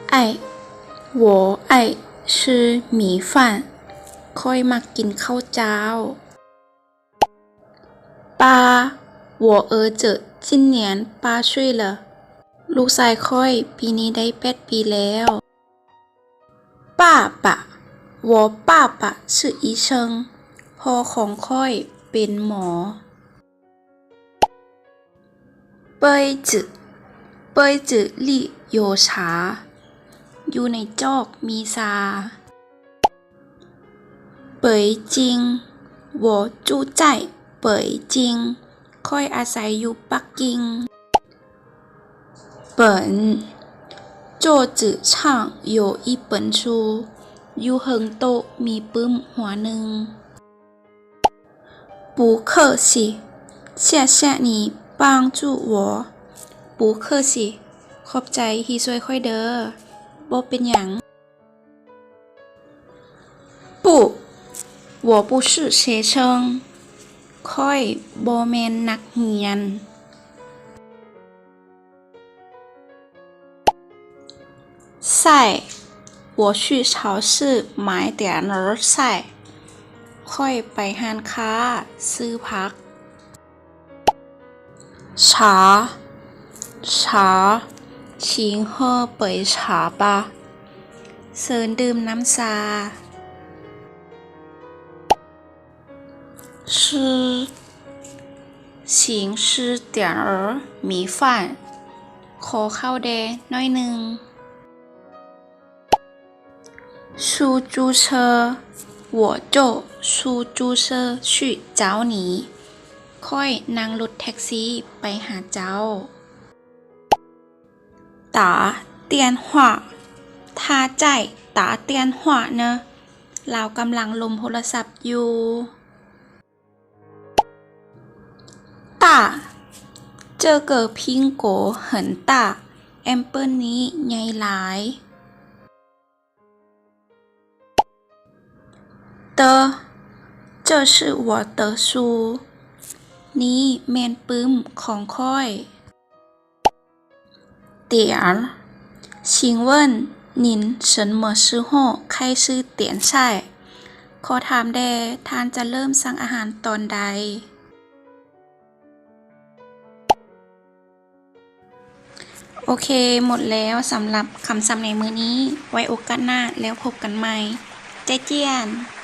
爱，我爱吃米饭。 ຂ້ອຍມັກກິນເຂົ້າຈ້າວ. 爸，我儿子今年八岁了。 ລູກຊາຍຂ້ອຍປີນີ້ໄດ້ແປດປີແລ້ວ. 爸爸，我爸爸是医生。 ພໍ່ຂອງຂ້ອຍເປັນໝໍ. 杯子，杯子里有茶。 ຢູ່ໃນຈອກມີຊາ. 北京，我住在北京。 ຂ້ອຍອາໄສຢູ່ປັກກິ່ງ. 本，桌子上有一本书。 ຢູ່ເທິງໂຕະມີປຶ້ມຫົວໜຶ່ງ. 不客气，谢谢你帮助我。 不客气，ຂອບໃຈທີ່ຊ່ວຍຂ້ອຍເດີ. ບໍ່ເປັນຫຍັງ. 不，我不是学生。 ຂ້ອຍບໍ່ແມ່ນນັກຮຽນ. 菜，我去超市买点儿菜。 ຂ້ອຍໄປຮ້ານຄ້າຊື້ຜັກ. 茶，茶，请喝杯茶吧。 ເຊີນດື່ມນ້ຳຊາ. 吃，请吃点儿米饭。 ຂໍເຂົ້າແດ່ໜ້ອຍໜຶ່ງ. 出租车，我坐出租车去找你。 ຂ້ອຍນັ່ງລົດແທັກຊີໄປຫາເຈົ້າ. 打电话，他在打电话呢。 ລາວກຳລັງລົມໂທລະສັບຢູ່. 大，这个苹果很大。 ແອບເປິ້ນນີ້ໃຫຍ່ຫຼາຍ. 的，这是我的书。 ນີ້ແມ່ນປຶ້ມຂອງຂ້ອຍ. 点，请问您什么时候开始点菜？ ຂໍຖາມແດ່ ທ່ານຈະເລີ່ມສັ່ງອາຫານຕອນໃດ? ໂອເຄ ໝົດແລ້ວສຳລັບຄຳສັບໃນມື້ນີ້. ໄວ້ໂອກາດໜ້າແລ້ວພົບກັນໃໝ່. 再见.